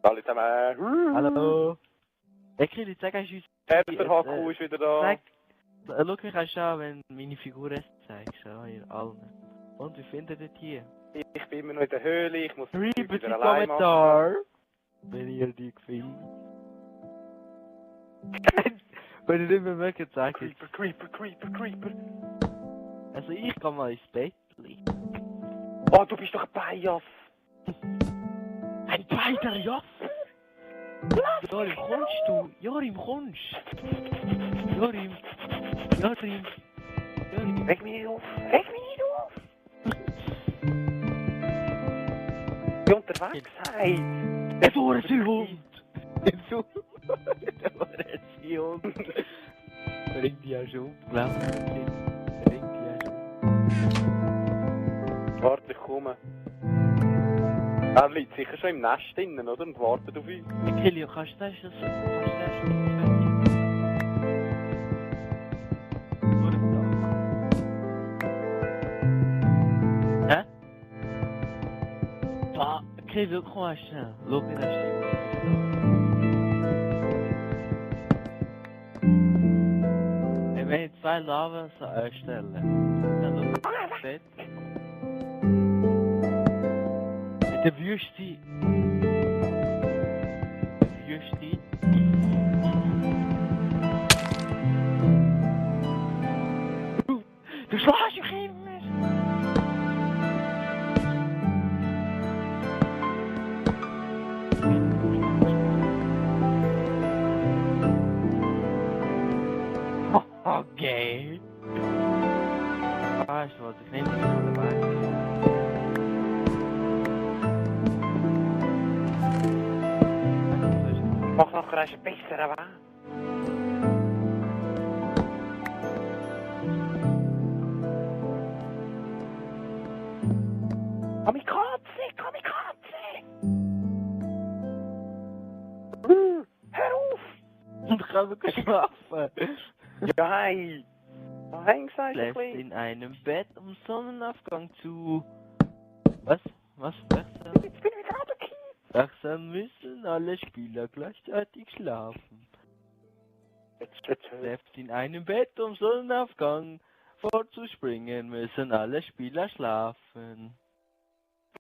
Alle zusammen. Hallo. Ich kriege jetzt sagen, ist Der HQ ist wieder da. Sag, schau mich auch an, wenn meine Figur es zeigst. Ja, ihr allen. Und wie findet ihr das hier? Ich bin immer noch in der Höhle, ich muss die Schreibt wieder einen allein machen. Kommentar, wenn ihr die gefällt. Wenn ihr nicht mehr mögt, sagt es. Creeper. Also ich gehe mal ins Bett. Oh, du bist doch ein Bias. Ein beider Jaff! Jorim, kommst du? Jorim, kommst! Jorim! Reg mich nicht auf! Wie unterwegs sein! Der war ein Hund! Der war ein Hund! Bringt die ja schon, glaub ich. Bringt die ja schon. Warte, ich komme. Er liegt sicher schon im Nest drinnen, oder? Und wartet auf uns. Kilio, kannst du das nicht Hä? Da, Kilio, komm mal schnell. Schau mir das Ich will jetzt 2 Lava stellen. Dann schau das Bett. In der Wüste. Du schlägst mich immer! Okay. Weißt du was, ich nehme dich von der Bank. Mach nachher einen besseren Weg. Kamikaze! Hör auf! Und ich kann sogar schlafen. Ja, hey! Da hängst du ein Schläfst bisschen. in einem Bett um Sonnenaufgang zu. Was? Wechseln? Jetzt bin ich wieder runtergefallen. Wechseln müssen alle Spieler gleichzeitig schlafen. Jetzt. Schläfst in einem Bett um Sonnenaufgang. Vorzuspringen müssen alle Spieler schlafen.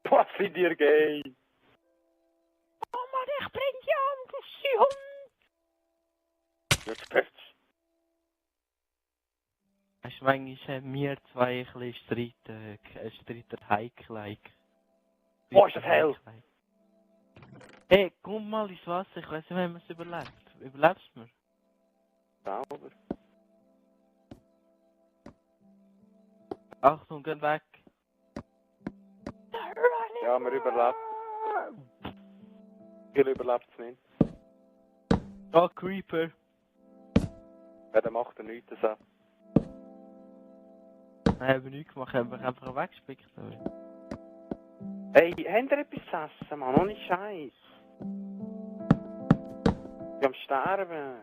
Was in dir geht? Oh Mann, ich bring dich an, du Hund! Jetzt best's. Weißt du, manchmal haben wir zwei ein bisschen streiten Heik-like. Wo ist das hell? Hey, komm mal ins Wasser, ich weiß nicht, wenn man es überlebt. Überlebst du mir? Sauber. Achtung, geh weg. Ja, wir überlebt. Ihr überlebt es nicht. Oh, Creeper. Ja, der macht er nichts. So. Nein, haben wir nichts gemacht, haben wir einfach weggespickt. Hey, habt ihr etwas zu essen, Mann? Ohne Scheiß. Ich bin am Sterben.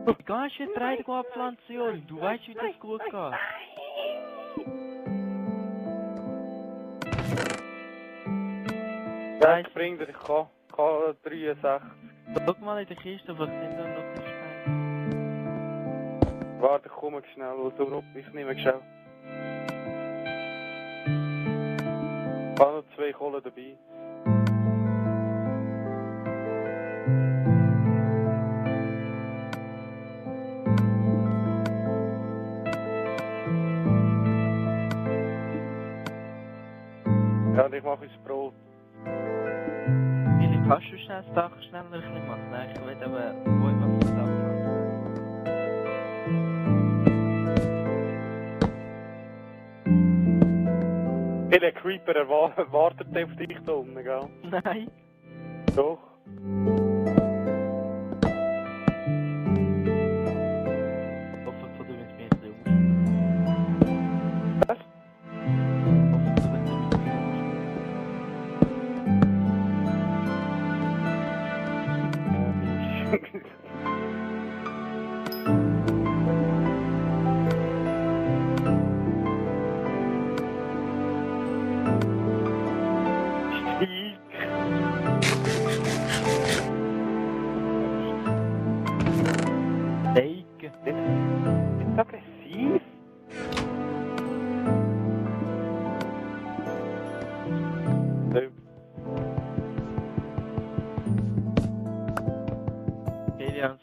Du gehst jetzt rein abpflanzen, Jorim. Du weißt, wie das gut geht. Ja, ich bring dir, ich kann 63. Schau mal in der Kiste, vielleicht sind da noch die Steine. Warte, ich komme schnell, ich nehme schnell. Ich habe noch 2 Kohlen dabei. Ja, und ich mache uns Brot. Philipp, kannst du schnell das Dach schneller ein bisschen machen? Nein, ich will aber Bäume auf das Dach machen. Der Creeper wartet auf dich da unten, gell? Nein. Doch. Hoffentlich von du mit mir so. Was? Hoffentlich du mit mir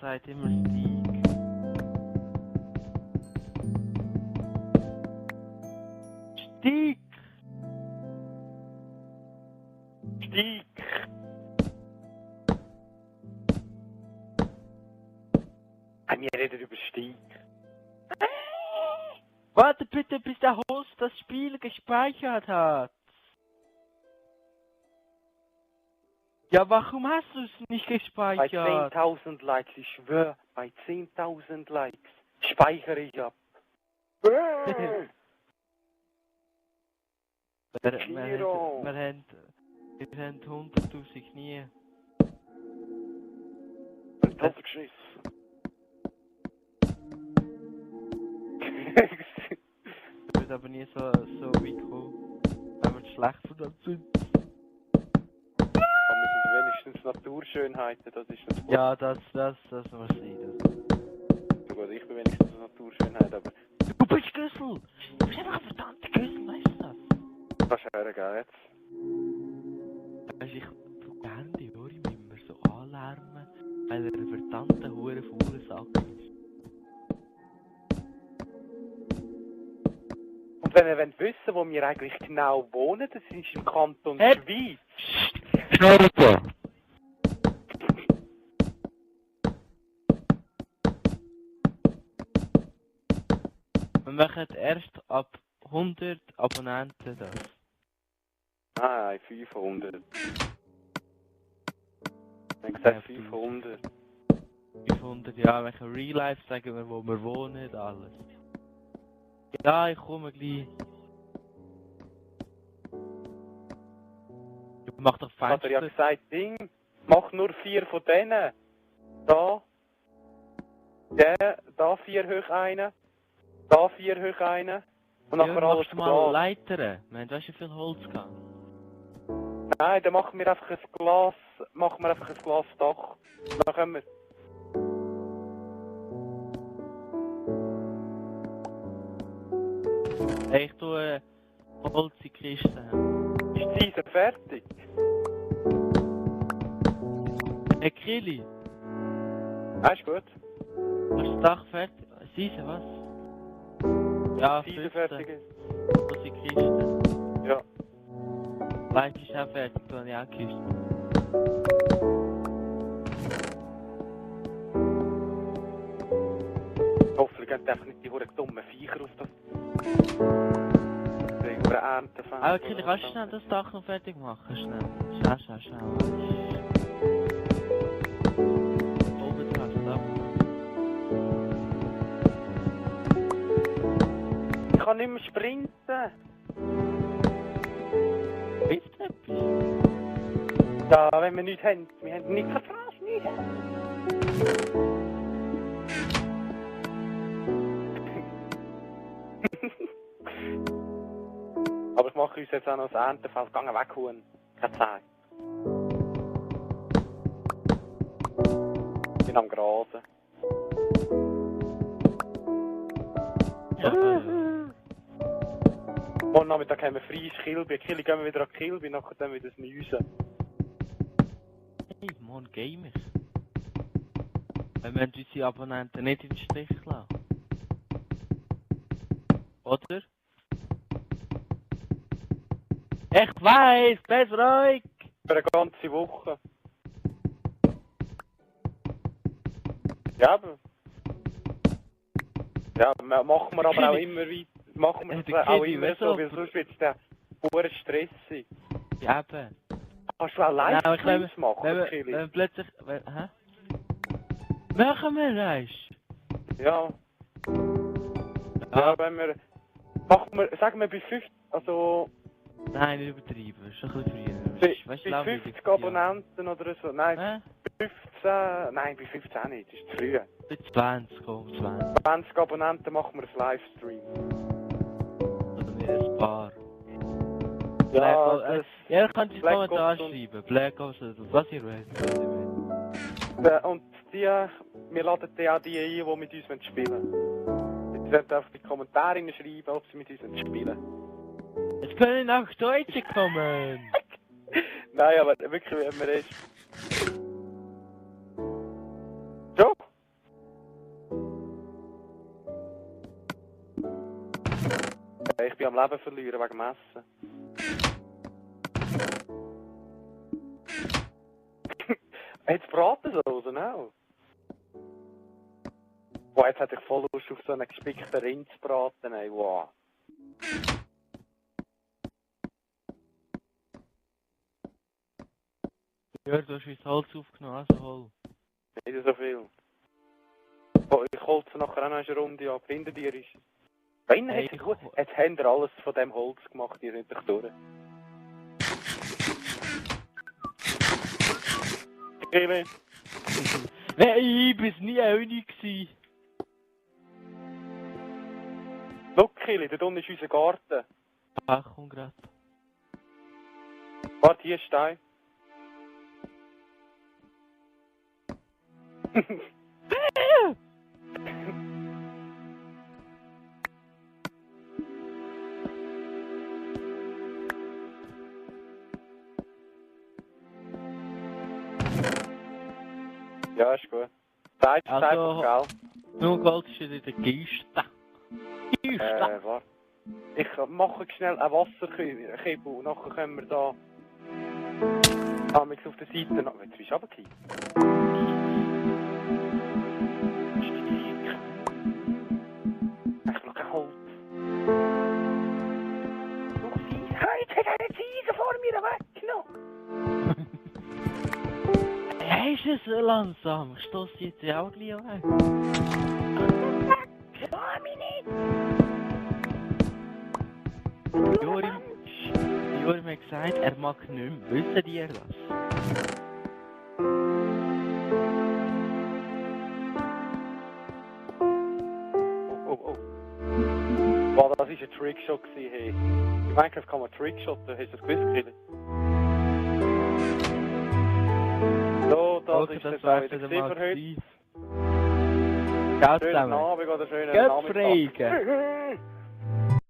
sagt immer Stieg. Stieg! Stieg! Wir reden über Stieg. Warte bitte, bis der Host das Spiel gespeichert hat. Ja, warum hast du es nicht Bei gespeichert? 10.000 Likes, ich schwöre, bei 10.000 Likes speichere ich ab. wir Kiro. haben 100.000 nie. Ein Doppelschiss. Das wird aber nie so weit kommen, wenn wir schlecht von dem sind. Aber wir sind wenigstens Naturschönheiten, das ist das Gute. Ja, das muss sein. So gut, ich bin wenigstens Naturschönheit, aber Du bist Güssel! Du bist einfach ein verdammter Güssel, weißt du das? kannst du hören, gell, jetzt? Weisst, ich tu gerne die Juri immer so anlärmen, weil er ein verdammter hure fauler Sack ist. Und wenn ihr wollt wissen, wo wir eigentlich genau wohnen, das ist im Kanton Hey. Schweiz. Schnauze! Wir machen erst ab 100 Abonnenten das. Nein, 500. Ich habe gesagt 500. 500, ja, wenn wir Real Life sagen wir, wo wir wohnen, alles. Ja, ich komme gleich. Mach doch Hat er ja Fenster. gesagt, Ding, mach nur 4 von denen. Da. Der, da 4 hoch einen. Da 4 hoch einen. Und nachher Ja, alles machst du mal Glas. Leitern. Wir haben weißt du, wie viel Holz gehabt. Nein, dann machen wir einfach ein Glas, Dach. Dann können wir... Hey, ich tue Holz in die Kiste haben. Ist die Eisen fertig? Hey Kili, Ja, ist gut. hast du das Dach fertig? Seise, was? Ja, Die Eisen 15. fertig ist. Holz in die Kiste. Ja. Leid ist auch fertig, da habe ich auch Kiste. Hoffentlich gehen einfach nicht die huren dummen Viecher auf das... Wegen der Ernte. Aber Kili, kannst du schnell das Dach noch fertig machen? Schnell. Schnell. Oben dran, das Dach. Ich kann nicht mehr sprinten. Willst du etwas? Ja, wenn wir nichts haben. Wir haben nichts verfrasst, nichts. Aber ich mache uns jetzt auch noch das Erntenfeld. Gehen weg, Huhn. Keine Zeit. Ich bin am Grasen. Morgen Nachmittag haben wir freies Kilby. Kilby gehen wir wieder an Kilby, nachher dann wieder das Mäusen. Hey, morgen Gamers. Wir müssen unsere Abonnenten nicht in den Stich lassen. Oder? Ich weiss, bleib ruhig! Für eine ganze Woche. Ja, aber... Ja, machen wir aber auch immer weiter. Machen wir das auch immer so, weil sonst wird es dann pure stressig. Ja, eben. Kannst du auch Livestreams machen, Kili? Wenn plötzlich... Hä? Machen wir das? Ja. Ja, wenn wir... Machen wir, sagen wir bei 50... Also... Nein, nicht übertreiben, ist schon ein bisschen Bei, früher. Weißt du, bei 50 Abonnenten oder so. Nein, 15... Nein, bei 15 nicht, das ist zu früh. Bei 20, komm, 20. 20 Abonnenten machen wir ein Livestream. Oder wir ein paar. Ja, Black ja, kannst du in die Black Kommentare Ops und- schreiben. Black Ops oder was ihr wollt. Und die... Wir laden die auch die ein, die mit uns spielen wollen. Sie sollten einfach in die Kommentare schreiben, ob sie mit uns spielen wollen. Es können auch Deutsche kommen. Nein, aber wirklich, wenn wir ist... So? am Leben verlieren wegen dem Essen. Jetzt Bratensoßen auch. Wow, jetzt hätte ich voll Lust auf so einen gespickten Rindsbraten, ey, wow. Ja, du hast mein Salz aufgenommen, also hol. Nicht so viel. Oh, ich holze nachher auch noch eine Runde ab. Hinter dir ist es. Hey, Jetzt haben wir alles von dem Holz gemacht, ihr seid doch durch. Kili. Nein, ich bin nie einig gewesen. Schau, Kili, da unten ist unser Garten. Ach, komm grad. Warte, hier ist Stein. Ja, ist gut. Zeit ist einfach, gell? Nur Gold ist in der Kiste. Warte. Ich mache schnell ein Wasserkübel und nachher können wir da... auf der Seite noch... Jetzt bist du runtergefallen. Ich habe noch kein Holz. Jetzt hat eine Ziege vor mir weggenommen. Hey, ist es so langsam? Ich stosse jetzt ja auch gleich weg. Lass mich nicht! Jorim hat gesagt, er mag nicht mehr. Wissen ihr das? Oh. Wow, das war ein Trickshot, hey. In Minecraft kann man Trickshotten, hast du das gewusst, Kili? So, das ist das auch wieder für heute. Ciao Schönen zusammen. Abend oder schönen Geht Nachmittag. fragen.